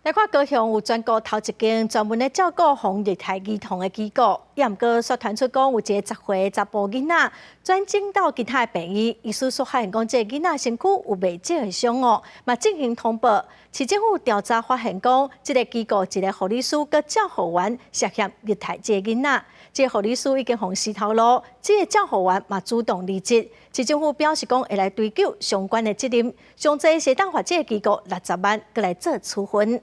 來看高雄有全國頭一間專門咧照顧防虐待兒童的機構，也毋過煞傳出講有一個10歲查埔囡仔轉診到其他的病院，醫師煞發現講這个囡仔身軀有袂少的傷哦，嘛進行通報。市政府調查發現講，這个機構一個護理師佮照護員涉嫌虐待這个囡仔，這个護理師已經予辭頭路，這个照護員嘛主動離職。市政府表示講會來追究相關的責任，上濟會當罰這个機構60萬，閣來做處分。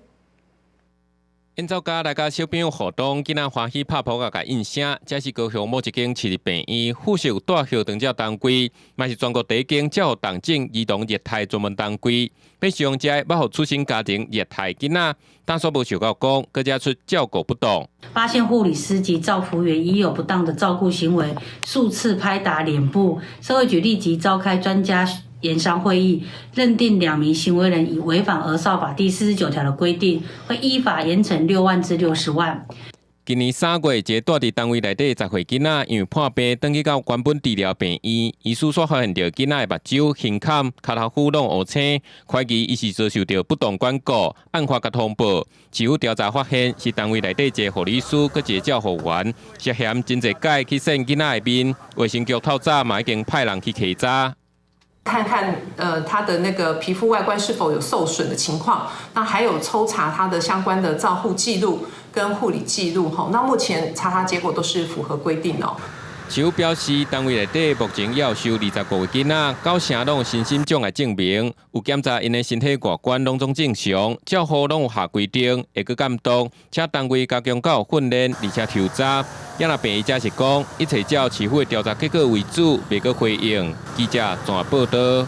演奏家來佮小朋友互動，囡仔歡喜拍噗仔共應聲。這是高雄某一間市立病院附設有帶學長照單位，嘛是全國第一間照護重症兒童虐待專門單位。欲使用這欲予出生家庭虐待囡仔，但煞無想到講，閣遮出照顧不當。發現護理師及照護員疑有不當的照顧行為，數次拍打臉部，社會局立即召開專家研商會議，認定兩名行為人已違反兒少法第49條的規定，會依法嚴懲6萬至60萬。今年3月，一个蹛佇單位內底10歲囡仔，因為破病，轉去到關本治療病院，醫師煞發現著囡仔的目睭、胸坎、跤頭趺攏烏青，懷疑伊是遭受著不當管顧，案發共通報。市府調查發現，是單位內底一個護理師閣一個照護員涉嫌真濟擺去扇囡仔的面，衛生局透早嘛已經派人去稽查。看看他的那個皮膚外觀是否有受損的情況，那還有抽查他的相關的照護記錄跟護理記錄，吼，那目前查查結果都是符合規定哦。市府表示，單位內底目前有收25個囡仔，九成攏有身心障礙證明，有檢查𪜶的身體外觀攏總正常，照護攏有下規定，會閣監督，請單位加強教育訓練，而且抽查。也若病院則是講，一切照市府的調查結果為主，袂閣回應。記者綜合報導。